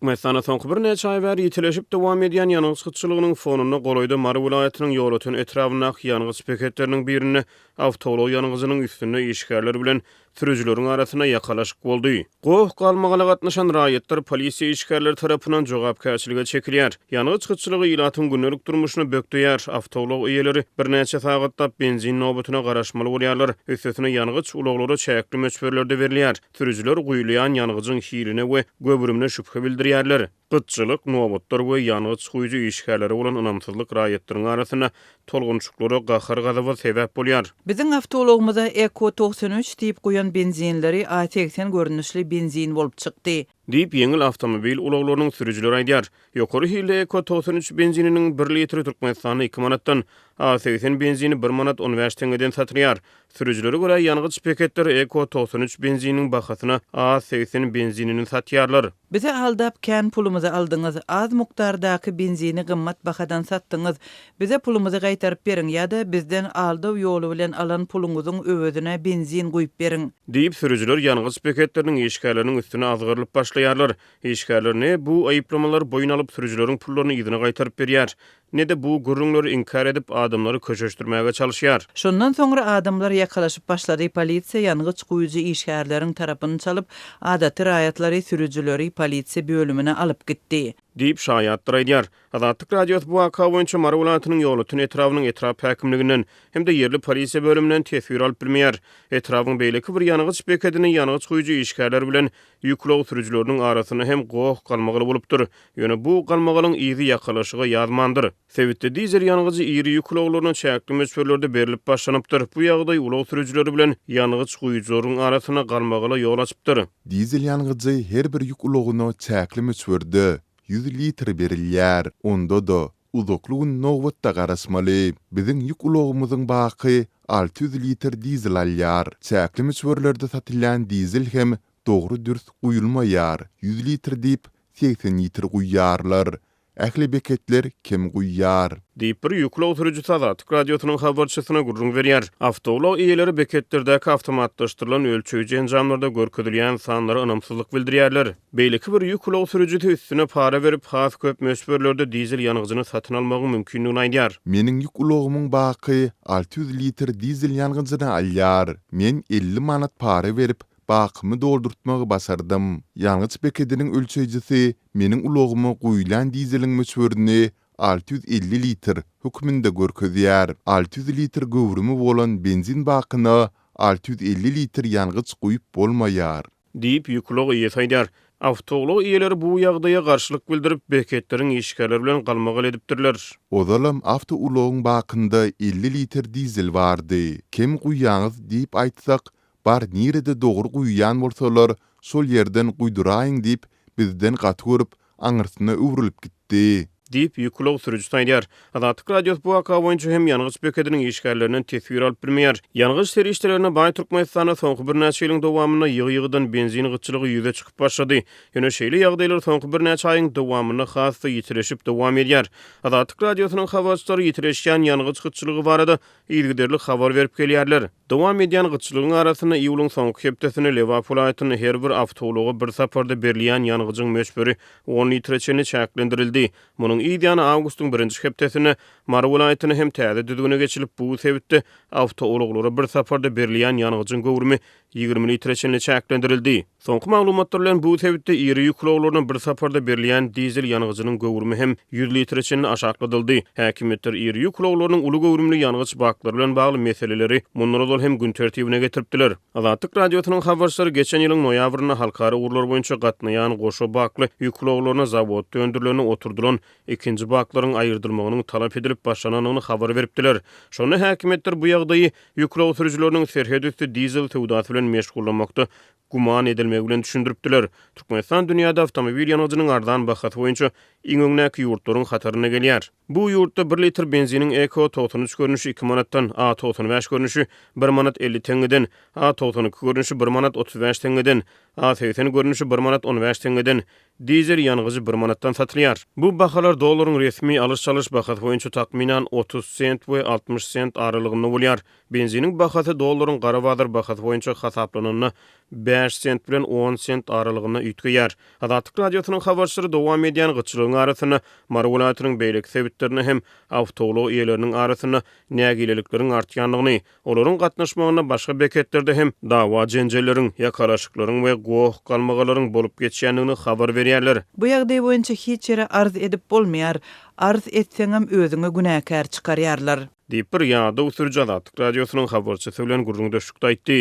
Türkmenistanda soňky birnäçe aý bäri ýitileşip dowam edýän ýangyç gytçylygynyň fonunda golaýda Mary welaýatynyň Ýolöten etrabyndaky ýangyç beketleriniň birinde awtoulag ýangyjynyň üstünde işgärler bilen sürüjileriň arasynda ýakalaşyk boldy. Goh-galmagala gatnaşan raýatlar polisiýa işgärleri tarapyndan jogapkärçilige çekilýär. Ýangyç gytçylygy ilatyň gündelik durmuşyny bökdeýär, awtoulag eýeleri birnäçe sagatlap benzin nobatyna garaşmaly bolýarlar, üstesine ýangyç ulaglara çäkli möçberlerde berilýär. Sürüjiler guýulýan ýangyjyň hiline we göwrümine şübhe bildirýärler. Gytçylyk, nobatlar we ýangyç guýujy işgärlere bolan ynamsyzlyk raýatlaryň arasynda tolgunçyklara, gahar-gazaba sebäp bolýar. Biziň awtoulagymyza Eko 93 diýip guýan benzinleri A 80 görnüşli benzin bolup çykdy. Diýip, ýeňil awtomobil ulaglarynyň sürüjileri aýdýar. Ýokary hilli Eko 93 benzininiň bir litri Türkmenistanda iki manatdan, A 80 benzini bir manat on bäş teňňeden satylýar. Sürüjilere görä, ýangyç beketleri Eko 93 benzininiň bahasyna A 80 benzinini satýarlar. Bizi aldap kän pulumyzy aldyňyz, az mukdardaky benzini gymmat bahadan satdyňyz. Bize pulumyzy gaýtaryp beriň ýa-da bizden aldaw ýoly bilen alan puluňyzyň öwezine benzin guýup beriň. Diýip, sürüjiler ýangyç beketleriniň işgärleriniň üstüne azgyrylyp başlaýarlar. Işgärler ne bu aýyplamalary boýun alyp, sürüjileriň pullaryny yzyna gaýtaryp berýär, ne-de bu gürrüňleri inkär edip, adamlary köşeşdirmäge çalyşýar. Şondan soňra adamlar ýakalaşyp başlady, polisiýa ýangyç guýujy işgärleriň tarapyny çalyp, adaty raýatlary, sürüjileri polisiýa bölümine alyp gitdi. Diýip, şaýatlar aýdýar. Azatlyk Radiosy bu waka boýunça Mary welaýatynyň Ýolöten etrabynyň etrap häkimliginden hem-de ýerli polisiýa bölüminden teswir alyp bilmeýär. Etrabyň beýleki bir ýangyç bekedinde ýangyç guýujy işgärler bilen ýük ulag sürüjileriniň arasynda hem goh-galmagal bolupdyr. Ýöne bu galmagalyň yzy ýakalaşyga ýazmandyr. Sebitde dizel ýangyjy iri ýük ulaglaryna çäkli möçberlerde berlip başlanypdyr. Bu ýagdaý ulag sürüjileri bilen ýangyç guýujylaryň arasynda galmagala ýol açypdyr. Dizel ýangyjy her bir ýük ulagyna çäkli möçberde, 100 litr berilýär. Onda-da, uzakly gün nobatda garaşmaly. Biziň ýük ulagymyzyň baky 600 litr dizel alýar. Çäkli möçberlerde satylýan dizel hem dogry-dürs guýulmaýar, 100 litr diýip, 80 litr guýýarlar. Ähli beketler kem guýýar. Diýip, bir ýük ulag sürüjisi Azatlyk Radiosynyň habarçysyna gürrüň berýär. Awtoulag eýeleri beketlerdäki awtomatlaşdyrylan ölçeýji enjamlarda görkezilýän sanlara ynamsyzlyk bildirýärler. Beýleki bir ýük ulag sürüjisi üstüne para berip, has köp möçberlerde dizel ýangyjyny satyn almagyň mümkindigini aýdýar. Meniň ýük ulagymyň baky 600 litr dizel ýangyjyny alýar. Men 50 manat para berip, bakymy doldurtmagy başardym. Ýangyç bekediniň ölçeýjisi meniň ulagyma guýulýan dizeliň möçberini 650 litr hökmünde görkezýär. 600 litr göwrümi bolan benzin bakyna 650 litr ýangyç guýup bolmaýar. Diýip, ýük ulag eýesi aýdýar. Awtoulag eýeleri bu ýagdaýa garşylyk bildirip, beketleriň işgärleri bilen galmagal edipdirler. Ozalam awtoulagyň bakynda 50 litr dizel bardy. Kem guýýaňyz diýip aýtsak, Bar nirede dogry guýýan bolsalar, şol ýerden guýduraýyň diýip, bizden gaty görüp, aňyrsyna öwrülip gitdi. Diýip, ýük ulag sürüjisi aýdýar. Azatlyk Radiosy bu waka boýunça hem ýangyç bekediniň işgärlerinden teswir alyp bilmeýär. Ýangyç serişdelerine baý Türkmenistanda soňky birnäçe ýylyň dowamynda ýygy-ýygydan benzin gytçylygy ýüze çykyp başlady. Ýöne şeýle ýagdaýlar soňky birnäçe aýyň dowamynda has-da ýitileşip dowam edýär. Azatlyk Radiosynyň habarçylary ýitileşýän ýangyç gytçylygy barada yzygiderli habar berip gelýärler. Dowam edýän gytçylygyň arasynda iýulyň soňky hepdesinde Lebap welaýatynda her bir awtoulaga bir saparda berilýän ýangyjyň möçberi on litre çenli çäklendirildi. Munuň yz ýany awgustyň birinji hepdesinde Mary welaýatynda hem täze düzgüne geçilip, bu sebitde awtoulaglara bir saparda berilýän ýangyjyň göwrümi 20 litre çenli çäklendirildi. Soňky maglumatlar bilen bu sebitde iri ýük ulaglaryna bir saparda berilýän dizel ýangyjynyň göwrümi hem 100 litre çenli aşakladyldy. Häkimiýetler iri ýük ulaglarynyň uly göwrümli ýangyç baklary bilen bagly meseleleri mundan ozal hem gün tertibine getiripdiler. Azatlyk Radiosynyň habarçylary geçen ýylyň noýabrynda halkara ugurlar boýunça gatnaýan goşa bakly ýük ulaglaryna zawodda öndürilende oturdylan ikinji baklaryň aýyrdylmagynyň talap edilip başlanandygyny habar beripdiler. Şonda häkimiýetler bu ýagdaýy Ýük ulag sürüjileriniň serhetüsti dizel söwdasy bilen meşgullanmakda güman edilmegi bilen düşündiripdiler. Türkmenistan dünýäde awtomobil ýangyjynyň arzan bahasy boýunça iň öňdäki ýurtlaryň hatarynda gelýär. Bu ýurtda bir litr benziniň Eko 93 görnüşi iki manatdan, A 95 görnüşi bir manat 50 teňňeden, A 92 görnüşi bir manat 35 teňňeden, A 80 görnüşi bir manat on bäş teňňeden, dizel ýangyjy bir manatdan satylýar. Bu bahalar dollaryň resmi alyş-çalyş bahasy boýunça takmynan 30 sent we 60 sent aralygynda bolýar. Benziniň bahasy dollaryň gara bazar bahasy boýunça hasaplananda bäş sent bilen on sent aralygynda üýtgeýär. Azatlyk Radiosynyň habarçylary dowam edýän gytçylygyň arasynda Mary welaýatynyň beýleki sebitlerinde hem awtoulag eýeleriniň arasynda nägilelikleriň artýandygyny, olaryň gatnaşmagynda başga beketlerde hem dawa-jenjelleriň, ýakalaşyklaryň we goh-galmagalaryň bolup geçýändigini habar berýärler. Bu ýagdaý boýunça hiç ýere arz edip bolmaýar. Arz etseňem özüňi günäkär çykarýarlar. Diýip, bir ýadaw sürüji Azatlyk Radiosynyň habarçysy bilen gürrüňdeşlikde aýtdy.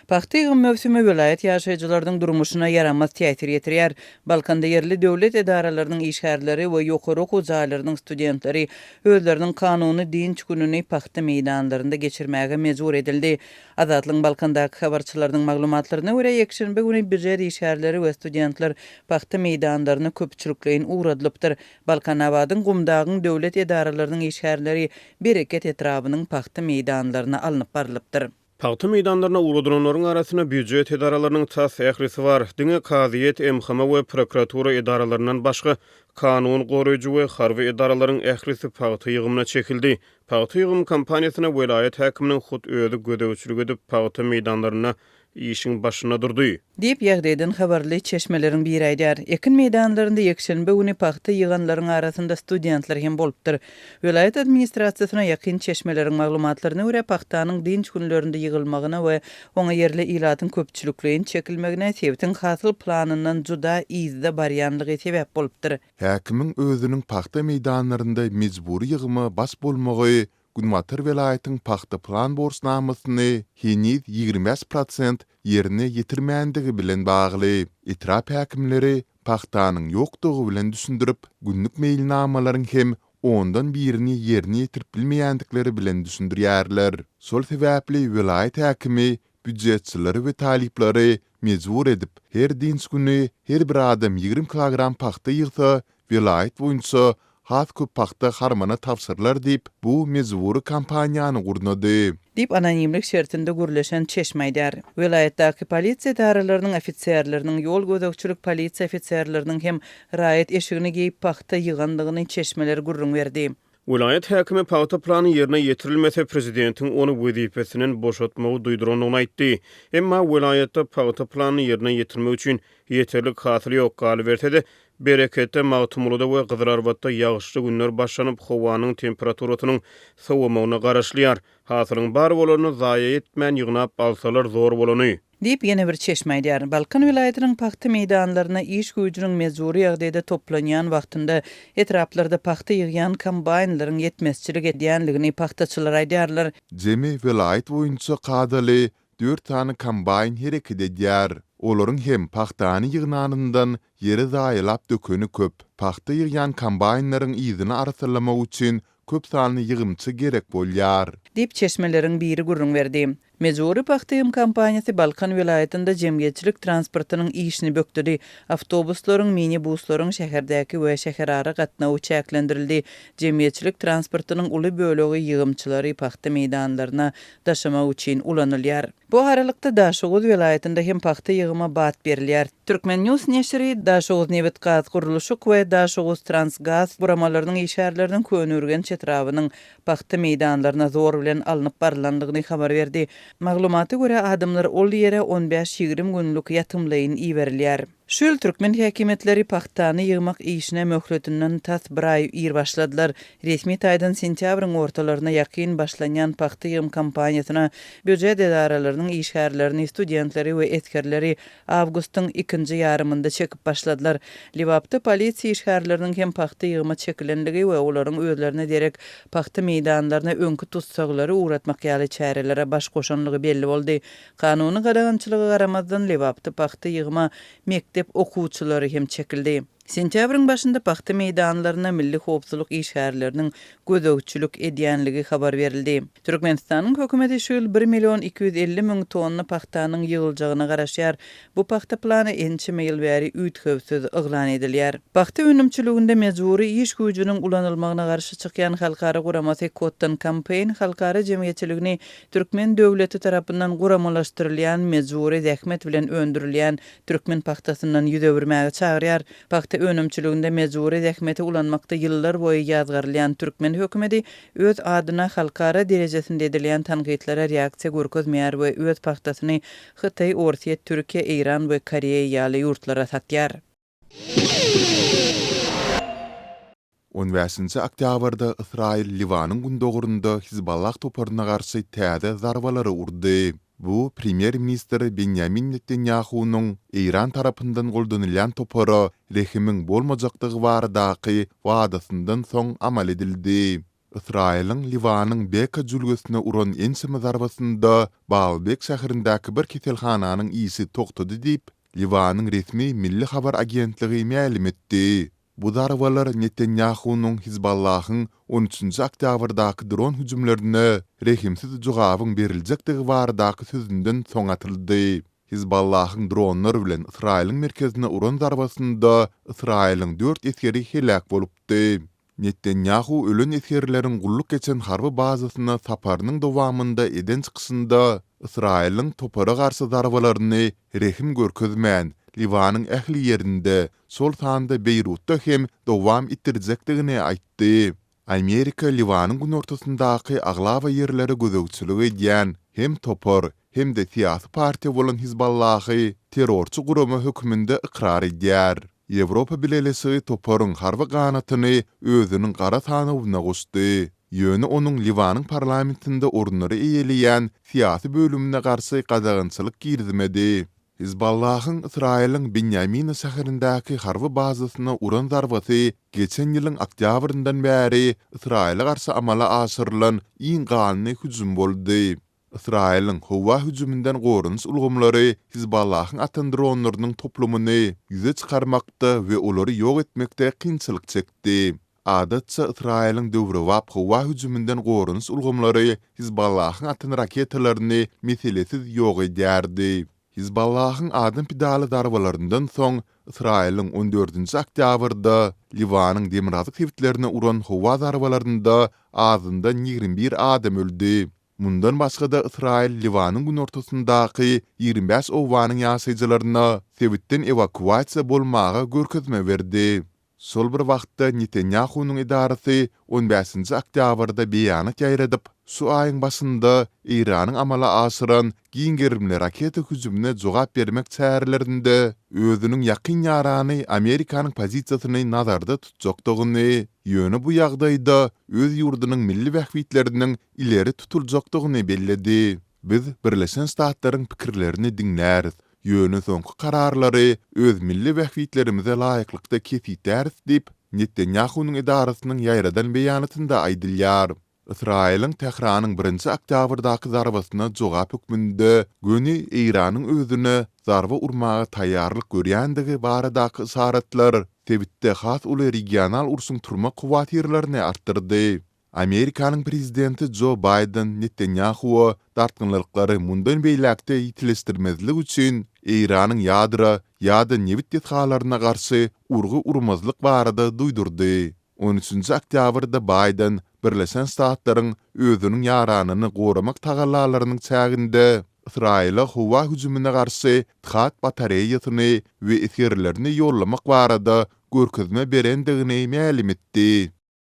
Pagta ýygym möwsümi welaýat ýaşaýjylarynyň durmuşyna ýaramaz täsir ýetirýär. Balkanda ýerli döwlet edaralarynyň işgärleri we ýokary okuw jaýlarynyň studentleri özleriniň kanuny dynç gününi pagta meýdanlarynda geçirmäge mejbur edildi. Azatlygyň Balkandaky habarçylarynyň maglumatlaryna görä, ýekşenbe güni býujet işgärleri we studentler pagta meýdanlaryna köpçülikleýin ugradylypdyr. Balkanabadyň, Gumdagyň döwlet edaralarynyň işgärleri Bereket etrabynyň pagta meýdanlaryna alnyp barlypdyr. Pagta meýdanlaryna ugradylanlaryň arasynda býujet edaralarynyň tas ählisi bar. Diňe kazyýet, MHM we prokuratura edaralaryndan başga kanun goraýjy we harby edaralaryň ählisi pagta ýygymyna çekildi. Pagta ýygym kampaniýasyna welaýat häkiminiň hut özi gözegçilik edip, pagta meýdanlarynda işiň başynda durdy. Diýip, ýagdaýdan habarly çeşmeleriň biri aýdýar. Ekin meýdanlarynda ýekşenbe güni pagta ýyganlaryň arasynda studentler hem bolupdyr. Welaýat administrasiýasyna ýakyn çeşmeleriň maglumatlaryna görä, pagtanyň dynç günlerinde ýygylmagyna we oňa ýerli ilatyň köpçülikleýin çekilmegine sebitiň hasyl planyndan juda yzda barýanlygy sebäp bolupdyr. Häkimiň özüniň pagta meýdanlarynda mejbury ýygyma baş bolmagy Günbatar welaýatyň pagta plan borçnamasyny heniz 25 prosent ýerine ýetirmändigi bilen bagly. Etrap häkimleri pagtanyň ýokdugy bilen düşündirip, günlük meýilnamalaryň hem ondan birini ýerine ýetirip bilmeýändikleri bilen düşündirýärler. Şol sebäpli welaýat häkimi býujetçileri we talyplary mejbur edip, her dynç güni her bir adam 20 kilogram pagta ýygsa, welaýat boýunça has köp pagta harmana tabşyrylar diýip, bu mejbury kampaniýany gurnady. Diýip, anonimlik şertinde gürleşen çeşme aýdýar. Welaýatdaky polisiýa edaralarynyň ofiserleriniň, ýol gözegçilik polisiýa ofiserleriniň hem raýat eşigini geýip pagta ýygandygyny çeşmeler gürrüň berdi. Welaýat häkimi pagta plany ýerine ýetirilmese, prezidentiň ony wezipesinden boşatmagy duýdurandygyny aýtdy. Emma welaýatda pagta planyny ýerine ýetirmek üçin ýeterlik hasyl ýok. Galyberse-de, Bereketde, Magtymguluda we Gyzylarbatda ýagyşly günler başlanyp, howanyň temperaturasynyň sowamagyna garaşylýar. Hasylyň bar bolanyny zaýa etmän ýygnap alsalar zor bolany. Diýip, ýene bir çeşme aýdýar. Balkan welaýatynyň pagta meýdanlaryna iş güýjüniň mejbury ýagdaýda toplanýan wagtynda etraplarda pagta ýygýan kombaýnlaryň ýetmezçilik edýändigini pagtaçylar aýdýarlar. Jemi welaýat boýunça kadaly dört sany kombaýn hereket edýär. Olaryň hem pagtany ýygnanyndan ýere zaýalap dökeni köp. Pagta ýygýan kombaýnlaryň yzyny arassalamak üçin köp sanly ýygymçy gerek bolýar. Diýip, çeşmeleriň biri gürrüň berdi. Mejbury pagta ýygym kampaniýasy Balkan welaýatynda jemgyýetçilik transportynyň işini bökdedi. Awtobuslaryň, mini-buslaryň şäherdäki we şäherara gatnawy çäklendirildi. Jemgyýetçilik transportynyň uly bölegi ýygymçylary pagta meýdanlaryna daşamak üçin ulanylýar. Bu aralykda, Daşoguz welaýatynda hem pagta ýygyma bat berilýär. Turkmen. News neşiri Daşoguznebitgazgurluşyk we Daşoguztransgaz guramalarynyň işgärleriniň Köneürgenç etrabynyň pagta meýdanlaryna zor bilen alnyp barylandygyny habar berdi. Maglumata görä, adamlar ol ýere on bäş-ýigrimi günlük ýatymlaýyn iberilýär. Şu ýyl türkmen häkimiýetleri pagtany ýygmak işine möhletinden tas bir aý ir başladylar. Resmi taýdan sentýabryň ortalaryna ýakyn başlanýan pagta ýygym kampaniýasyna býujet edaralarynyň işgärlerini, studentleri we esgerleri Awgustyň ikinji ýarymynda çekip başladylar. Lebapda polisiýa işgärleriniň hem pagta ýygyma çekilenligi we olaryň özlerine derek pagta meýdanlaryna öňki tussaglary ugratmak ýaly çärelere baş goşanlygy belli boldy. Kanuny gadagançylyga garamazdan, Lebapda pagta ýygyma mekdep okuwçylary hem çekildi. Sentýabryň başynda pagta meýdanlaryna milli howpsuzlyk işgärleriniň gözegçilik edýänligi habar berildi. Türkmenistanyň hökümeti şu ýyl bir million 250 müň tonna pagtanyň ýygyljagyna garaşýar. Bu pagta plany ençeme ýyl bäri üýtgewsiz yglan edilýär. Pagta önümçiliginde mejbury iş güýjüniň ulanylmagyna garşy çykýan halkara guramasy Cotton Campaign halkara jemgyýetçiligini türkmen döwleti tarapyndan guramalaşdyrylýan mejbury zähmet bilen öndürilýän türkmen pagtasyndan ýüz öwürmäge çagyrýar. Pagta önümçiliginde mejbury zähmeti ulanmakda ýyllarboýy ýazgarylýan türkmen hökümeti öz adyna halkara derejesinde edilýän tankytlara reaksiýa görkezmeýär we öz pagtasyny Hytaý, Orsýet, Türkiýe, Eýran we Koreýa ýaly ýurtlara satýar. On bäşinji oktýabrda Ysraýyl Liwanyň gündogarynda Hizballah toparyna garşy täze zarbalary urdy. Bu premýer-ministr Benýamin Netanýahunyň Eýran tarapyndan goldanylýan topara rehimiň bolmajakdygy baradaky wadasyndan soň amal edildi. Ysraýylyň Liwanyň Beka jülgesine uran ençeme zarbasynda Baalbek şäherindäki bir keselhananyň işi togtady diýip, Liwanyň resmi Milli habar agentligi mälim etdi. Bu zarbalar Netanýahunyň Hizballahyň on üçünji oktýabrdaky dron hüjümlerine rehimsiz jogabyň beriljekdigi baradaky sözünden soň atyldy. Hizballahyň dronlar bilen Ysraýylyň merkezine uran zarbasynda Ysraýylyň dört esgeri heläk bolupdy. Netanýahu ölen esgerleriň gulluk geçen harby bazasyna saparynyň dowamynda eden çykyşynda Ysraýylyň topara garşy zarbalaryny rehim görkezmän, Liwanyň ähli ýerinde, şol sanda Beýrutda hem dowam etdirjekdigini aýtdy. Amerika Liwanyň günortasyndaky aglaba ýerlere gözegçilik edýän hem topar, hem-de syýasy partiýa bolan Hizballahy terrorçy gurama hökmünde ykrar edýär. Ýewropa Bileleşigi toparyň harby ganatyny özüniň gara sanawyna goşdy. Ýöne onuň Liwanyň parlamentinde orunlary eýeleýän syýasy bölümine garşy gadagançylyk girizmedi. Hizballahyň Ysraýylyň Binýamina şäherindäki harby bazasyna uran zarbasy geçen ýylyň oktýabryndan bäri Ysraýyla garşy amala aşyrylan iň ganly hüjüm boldy. Ysraýylyň howa hüjüminden goranyş ulgamlary Hizballahyň atan dronlarynyň toplumyny ýüze çykarmakda we olary ýok etmekde kynçylyk çekdi. Adatça Ysraýylyň döwrebap howa hüjüminden goranyş ulgamlary Hizballahyň atan raketalaryny meselesiz ýok edýärdi. Hizballahyň adam pidaly zarbalaryndan soň Ysraýylyň on dördünji oktýabrda Liwanyň demirgazyk sebitlerine uran howa zarbalarynda azyndan 21 adam öldi. Mundan başga-da Ysraýyl Liwanyň günortasyndaky 25 obanyň ýaşaýjylaryna sebitden ewakuasiýa bolmaga görkezme berdi. Şol bir wagtda Netanýahunyň edarasy on bäşinji oktýabrda beýanat ýaýradyp, şu aýyň başynda Eýranyň amala aşyran giň gerimli raketa hüjümine jogap bermek çärelerinde özüniň ýakyn ýarany Amerikanyň pozisiýasyny nazarda tutjakdygyny, ýöne bu ýagdaýda öz ýurdunyň milli bähbitleriniň ileri tutuljakdygyny belledi. Biz Birleşen Ştatlaryň pikirlerini diňläris, ýöne soňky kararlary öz milli bähbitlerimize laýyklykda kesgitläris diýip, Netanýahunyň edarasynyň ýaýradan beýanatynda aýdylýar. Ysraýylyň Tähranyň birinji oktýabrdaky zarbasyna jogap hökmünde göni Eýranyň özüne zarba urmaga taýýarlyk görýändigi baradaky yşaratlar sebitde has uly regional urşuň turmak howatyrlaryny artdyrdy. Amerikanyň prezidenti Jo Baýden Netanýahua dartgynlyklary mundan beýläk-de ýitileşdirmezlik üçin Eýranyň ýadro ýa-da nebit desgalaryna garşy urgy urmazlyk barada duýdurdy. On üçünji oktýabrda Baýden Birleşen Ştatlaryň özüniň ýaranyny goramak tagallalarynyň çäginde Ysraýyla howa hüjümine garşy THAAD batareýasyny we esgerlerini ýollamak barada görkezme berendigini mälim etdi.